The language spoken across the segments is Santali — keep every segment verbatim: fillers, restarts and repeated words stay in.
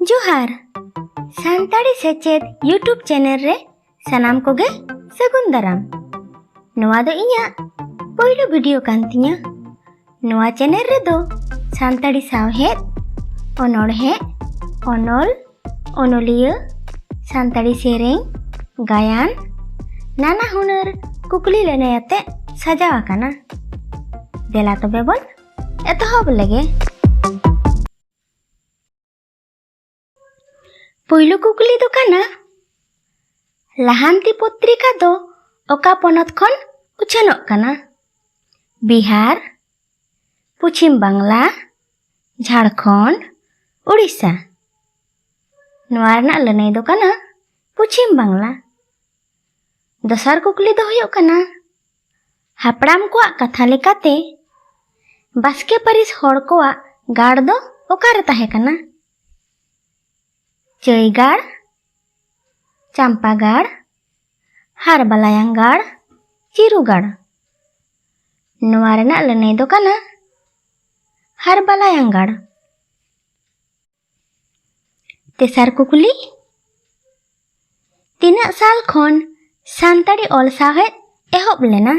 ᱡᱚᱦᱟᱨ᱾ ᱥᱟᱱᱛᱟᱲᱤ ᱥᱮᱪᱮᱫ YouTube ᱪᱮᱱᱮᱞ ᱨᱮ ᱥᱟᱱᱟᱢ ᱠᱚᱜᱮ ᱥᱟᱹᱜᱩᱱ ᱫᱟᱨᱟᱢ᱾ ᱱᱚᱣᱟ ᱫᱚ ᱤᱧᱟᱹᱜ ᱯᱳᱭᱞᱳ ᱵᱷᱤᱰᱤᱭᱳ ᱠᱟᱱ ᱛᱤᱧᱟᱹ᱾ ᱱᱚᱣᱟ ᱪᱮᱱᱮᱞ ᱨᱮᱫᱚ ᱥᱟᱱᱛᱟᱲᱤ ᱥᱟᱶᱦᱮᱫ, ᱚᱱᱚᱬᱦᱮ, ᱚᱱᱚᱞ, ᱚᱱᱚᱞᱤᱭᱟᱹ, ᱥᱟᱱᱛᱟᱲᱤ ᱥᱮᱨᱮᱧ, ᱜᱟᱭᱟᱱ, ᱱᱟᱱᱟ ᱦᱩᱱᱟᱹᱨ ᱠᱩᱠᱞᱤ ᱞᱟᱹᱱᱟᱹᱭ ᱟᱛᱮ ᱥᱟᱡᱟᱣ ᱟᱠᱟᱱᱟ᱾ ᱫᱮᱞᱟ ᱛᱚᱵᱮ ᱵᱚᱱ ᱮᱛᱚᱦᱚᱵ ᱞᱮᱜᱮ᱾ ᱯᱩᱭᱞᱩ ᱠᱩᱠᱞᱤ ᱫᱚ ᱠᱟᱱᱟ, ᱞᱟᱦᱟᱱᱛᱤ ᱯᱚᱛᱨᱤᱠᱟ ᱫᱚ ᱚᱠᱟ ᱯᱚᱱᱚᱛ ᱠᱷᱚᱱ ᱩᱪᱷᱟᱹᱱᱚᱜ ᱠᱟᱱᱟ? ᱵᱤᱦᱟᱨ, ᱯᱚᱪᱷᱤᱢ ᱵᱟᱝᱞᱟ, ᱡᱷᱟᱲᱠᱷᱚᱸᱰ, ᱩᱲᱤᱥᱥᱟ᱾ ᱱᱚᱣᱟ ᱨᱮᱱᱟᱜ ᱞᱟᱹᱱᱟᱹᱭ ᱫᱚ ᱠᱟᱱᱟ ᱯᱚᱪᱷᱤᱢ ᱵᱟᱝᱞᱟ᱾ ᱫᱚᱥᱟᱨ ᱠᱩᱠᱞᱤ ᱫᱚ ᱦᱩᱭᱩᱜ ᱠᱟᱱᱟ, ᱦᱟᱯᱲᱟᱢ ᱠᱚᱣᱟᱜ ᱠᱟᱛᱷᱟ ᱞᱮᱠᱟᱛᱮ ᱵᱟᱥᱠᱮ ᱯᱟᱹᱨᱤᱥ ᱦᱚᱲ ᱠᱚᱣᱟᱜ ᱜᱟᱲ ᱫᱚ ᱚᱠᱟᱨᱮ ᱛᱟᱦᱮᱸ ᱠᱟᱱᱟ? ᱪᱟᱹᱭᱜᱟᱲ, ᱪᱟᱢᱯᱟᱜᱟᱲ, ᱦᱟᱨᱵᱟᱞᱟᱭᱟᱝᱜᱟᱲ, ᱪᱤᱨᱩᱜᱟᱲ᱾ ᱱᱚᱣᱟ ᱨᱮᱱᱟᱜ ᱞᱟᱹᱱᱟᱹᱭ ᱫᱚ ᱠᱟᱱᱟ ᱦᱟᱨᱵᱟᱞᱟᱭᱟᱝᱜᱟᱲ᱾ ᱛᱮᱥᱟᱨ ᱠᱩᱠᱞᱤ, ᱛᱤᱱᱟᱹᱜ ᱥᱟᱞ ᱠᱷᱚᱱ ᱥᱟᱱᱛᱟᱲᱤ ᱚᱞ ᱥᱟᱶᱦᱮᱫ ᱮᱦᱚᱵ ᱞᱮᱱᱟ?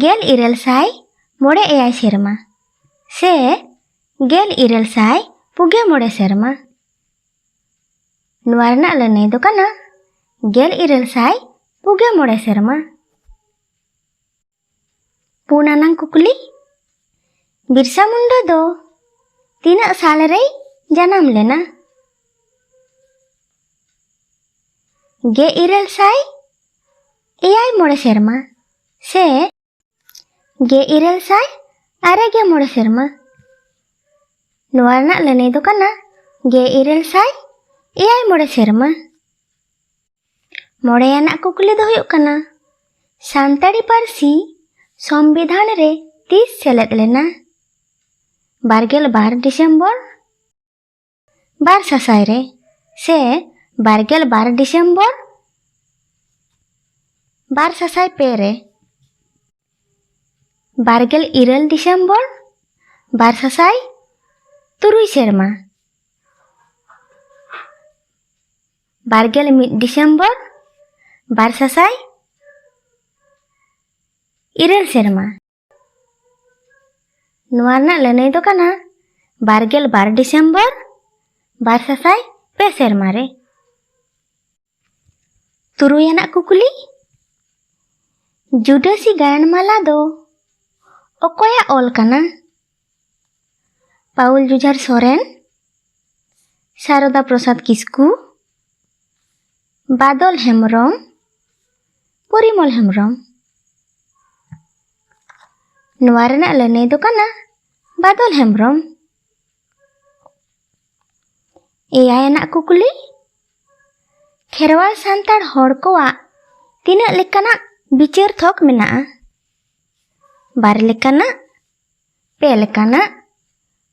ᱜᱮᱞ ᱤᱨᱟᱹᱞ ᱥᱟᱭ ᱢᱚᱬᱮ ᱮᱭᱟᱭ ᱥᱮᱨᱢᱟ ᱥᱮ ᱜᱮᱞ ᱤᱨᱟᱹᱞ ᱥᱟᱭ ᱯᱩᱜᱮ ᱢᱚᱬᱮ ᱥᱮᱨᱢᱟ? ᱱᱚᱣᱟ ᱨᱮᱱᱟᱜ ᱞᱟᱹᱱᱟᱹᱭ ᱫᱚ ᱠᱟᱱᱟ ᱜᱮᱞ ᱤᱨᱟᱹᱞ ᱥᱟᱭ ᱯᱩᱜᱮ ᱢᱚᱬᱮ ᱥᱮᱨᱢᱟ᱾ ᱯᱩᱱ ᱟᱱᱟᱝ ᱠᱩᱠᱞᱤ, ᱵᱤᱨᱥᱟ ᱢᱩᱱᱰᱟ ᱫᱚ ᱛᱤᱱᱟᱹᱜ ᱥᱟᱞ ᱨᱮᱭ ᱡᱟᱱᱟᱢ ᱞᱮᱱᱟ? ᱜᱮ ᱤᱨᱟᱹᱞ ᱥᱟᱭ ᱮᱭᱟᱭ ᱢᱚᱬᱮ ᱥᱮᱨᱢᱟ ᱥᱮ ᱜᱮ ᱤᱨᱟᱹᱞ ᱥᱟᱭ ᱟᱨᱮ ᱜᱮ ᱢᱚᱬᱮ ᱥᱮᱨᱢᱟ? ᱱᱚᱣᱟ ᱨᱮᱱᱟᱜ ᱞᱟᱹᱱᱟᱹᱭ ᱫᱚ ᱠᱟᱱᱟ ᱜᱮ ᱤᱨᱟᱹᱞ ᱥᱟᱭ ᱮᱭᱟᱭ ᱢᱚᱬᱮ ᱥᱮᱨᱢᱟ᱾ ᱢᱚᱬᱮᱭᱟᱱᱟᱜ ᱠᱩᱠᱞᱤ ᱫᱚ ᱦᱩᱭᱩᱜ ᱠᱟᱱᱟ, ᱥᱟᱱᱛᱟᱲᱤ ᱯᱟᱹᱨᱥᱤ ᱥᱚᱝᱵᱤᱫᱷᱟᱱ ᱨᱮ ᱛᱤᱥ ᱥᱮᱞᱮᱫ ᱞᱮᱱᱟ? ᱵᱟᱨᱜᱮᱞ ᱵᱟᱨ ᱰᱤᱥᱮᱢᱵᱚᱨ ᱵᱟᱨ ᱥᱟᱥᱟᱭ ᱨᱮ ᱥᱮ ᱵᱟᱨᱜᱮᱞ ᱵᱟᱨ ᱰᱤᱥᱮᱢᱵᱚᱨ ᱵᱟᱨ ᱥᱟᱥᱟᱭ ᱯᱮ ᱨᱮ? ᱵᱟᱨᱜᱮᱞ ᱤᱨᱟᱹᱞ ᱰᱤᱥᱮᱢᱵᱚᱨ ᱵᱟᱨ ᱥᱟᱥᱟᱭ ᱛᱩᱨᱩᱭ ᱥᱮᱨᱢᱟ᱾ ᱵᱟᱨᱜᱮᱞ ᱢᱤᱫ ᱰᱤᱥᱮᱢᱵᱚᱨ ᱵᱟᱨ ᱥᱟᱥᱟᱭ ᱤᱨᱟᱹᱞ ᱥᱮᱨᱢᱟ᱾ ᱱᱚᱣᱟ ᱨᱮᱱᱟᱜ ᱞᱟᱹᱱᱟᱹᱭ ᱫᱚ ᱠᱟᱱᱟ ᱵᱟᱨᱜᱮᱞ ᱵᱟᱨ ᱰᱤᱥᱮᱢᱵᱚᱨ ᱵᱟᱨ ᱥᱟᱥᱟᱭ ᱯᱮ ᱥᱮᱨᱢᱟ ᱨᱮ᱾ ᱛᱩᱨᱩᱭ ᱟᱱᱟᱜ ᱠᱩᱠᱞᱤ, ᱡᱩᱰᱟᱹᱥᱤ ᱜᱟᱭᱟᱱ ᱢᱟᱞᱟ ᱫᱚ ᱚᱠᱚᱭᱟᱜ ᱚᱞ ᱠᱟᱱᱟ? ᱯᱟᱣᱩᱞ ᱡᱩᱡᱷᱟᱨ ᱥᱚᱨᱮᱱ, ᱥᱟᱨᱚᱫᱟ ᱯᱨᱚᱥᱟᱫᱽ ᱠᱤᱥᱠᱩ, ᱵᱟᱫᱚᱞ ᱦᱮᱢᱵᱨᱚᱢ, ᱯᱚᱨᱤᱢᱚᱞ ᱦᱮᱢᱵᱨᱚᱢ᱾ ᱱᱚᱣᱟ ᱨᱮᱱᱟᱜ ᱞᱟᱹᱱᱟᱹᱭ ᱫᱚ ᱠᱟᱱᱟ ᱵᱟᱫᱚᱞ ᱦᱮᱢᱵᱨᱚᱢ᱾ ᱮᱭᱟᱭ ᱟᱱᱟᱜ ᱠᱩᱠᱞᱤ, ᱠᱷᱮᱨᱣᱟᱞ ᱥᱟᱱᱛᱟᱲ ᱦᱚᱲ ᱠᱚᱣᱟᱜ ᱛᱤᱱᱟᱹᱜ ᱞᱮᱠᱟᱱᱟᱜ ᱵᱤᱪᱟᱹᱨ ᱛᱷᱚᱠ ᱢᱮᱱᱟᱜᱼᱟ? ᱵᱟᱨ ᱞᱮᱠᱟᱱᱟᱜ, ᱯᱮ ᱞᱮᱠᱟᱱᱟᱜ,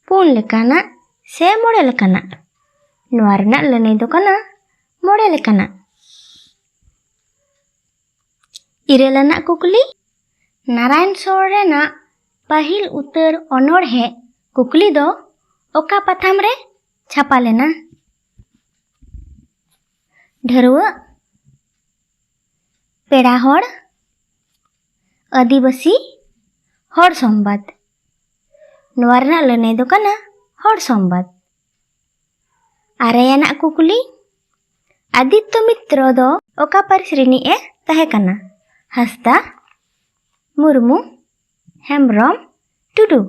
ᱯᱩᱱ ᱞᱮᱠᱟᱱᱟᱜ ᱥᱮ ᱢᱚᱬᱮ ᱞᱮᱠᱟᱱᱟᱜ? ᱱᱚᱣᱟ ᱨᱮᱱᱟᱜ ᱞᱟᱹᱱᱟᱹᱭ ᱫᱚ ᱠᱟᱱᱟ ᱢᱚᱬᱮ ᱞᱮᱠᱟᱱᱟᱜ᱾ ᱤᱨᱟᱹᱞ ᱟᱱᱟᱜ ᱠᱩᱠᱞᱤ, ᱱᱟᱨᱟᱭᱚᱱ ᱥᱚᱨ ᱨᱮᱱᱟᱜ ᱯᱟᱹᱦᱤᱞ ᱩᱛᱟᱹᱨ ᱚᱱᱚᱬᱦᱮ ᱠᱩᱠᱞᱤ ᱫᱚ ᱚᱠᱟ ᱯᱟᱛᱷᱟᱢ ᱨᱮ ᱪᱷᱟᱯᱟ ᱞᱮᱱᱟ? ᱰᱷᱟᱹᱨᱣᱟᱹᱜ, ᱯᱮᱲᱟ ᱦᱚᱲ, ᱟᱹᱫᱤᱵᱟᱹᱥᱤ, ᱦᱚᱲ ᱥᱚᱢᱵᱟᱫ᱾ ᱱᱚᱣᱟ ᱨᱮᱱᱟᱜ ᱞᱟᱹᱱᱟᱹᱭ ᱫᱚ ᱠᱟᱱᱟ ᱦᱚᱲ ᱥᱚᱢᱵᱟᱫ᱾ ᱟᱨᱮ ᱟᱱᱟᱜ ᱠᱩᱠᱞᱤ, ᱟᱫᱤᱛᱛᱚ ᱢᱤᱛᱨᱚ ᱫᱚ ᱚᱠᱟ ᱯᱟᱹᱨᱤᱥ ᱨᱤᱱᱤᱡ ᱮ ᱛᱟᱦᱮᱸ ᱠᱟᱱᱟ? ᱦᱟᱸᱥᱫᱟ, ᱢᱩᱨᱢᱩ, ᱦᱮᱢᱵᱨᱚᱢ, ᱴᱩᱰᱩ᱾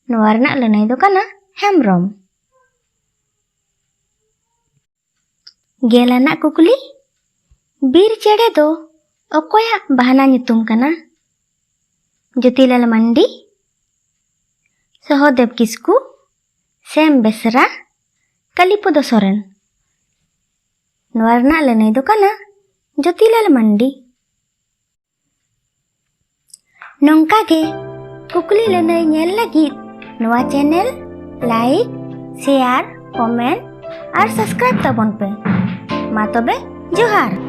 ᱱᱚᱣᱟ ᱨᱮᱱᱟᱜ ᱞᱟᱹᱱᱟᱹᱭ ᱫᱚ ᱠᱟᱱᱟ ᱦᱮᱢᱵᱨᱚᱢ᱾ ᱜᱮᱞ ᱟᱱᱟᱜ ᱠᱩᱠᱞᱤ, ᱵᱤᱨ ᱪᱮᱬᱮ ᱫᱚ ᱚᱠᱚᱭᱟᱜ ᱵᱟᱦᱱᱟ ᱧᱩᱛᱩᱢ ᱠᱟᱱᱟ? ᱡᱳᱛᱤᱞᱟᱞ ᱢᱟᱱᱰᱤ, ᱥᱚᱦᱚᱫᱮᱵ ᱠᱤᱥᱠᱩ, ᱥᱮᱢ ᱵᱮᱥᱨᱟ, ᱠᱟᱞᱤᱯᱚᱫᱚ ᱥᱚᱨᱮᱱ᱾ ᱱᱚᱣᱟ ᱨᱮᱱᱟᱜ ᱞᱟᱹᱱᱟᱹᱭ ᱫᱚ ᱠᱟᱱᱟ ᱡᱳᱛᱤᱞᱟᱞ ᱢᱟᱱᱰᱤ᱾ ᱱᱚᱝᱠᱟ ᱜᱮ ᱠᱩᱠᱞᱤ ᱞᱟᱹᱱᱟᱹᱭ ᱧᱮᱞ ᱞᱟᱹᱜᱤᱫ ᱱᱚᱣᱟ ᱪᱮᱱᱮᱞ ᱞᱟᱭᱤᱠ, ᱥᱮᱭᱟᱨ, ᱠᱚᱢᱮᱱᱴ ᱟᱨ ᱥᱟᱵᱥᱠᱨᱟᱭᱤᱵ ᱛᱟᱵᱚᱱ ᱯᱮ᱾ ᱢᱟ ᱛᱚᱵᱮ, ᱡᱚᱦᱟᱨ᱾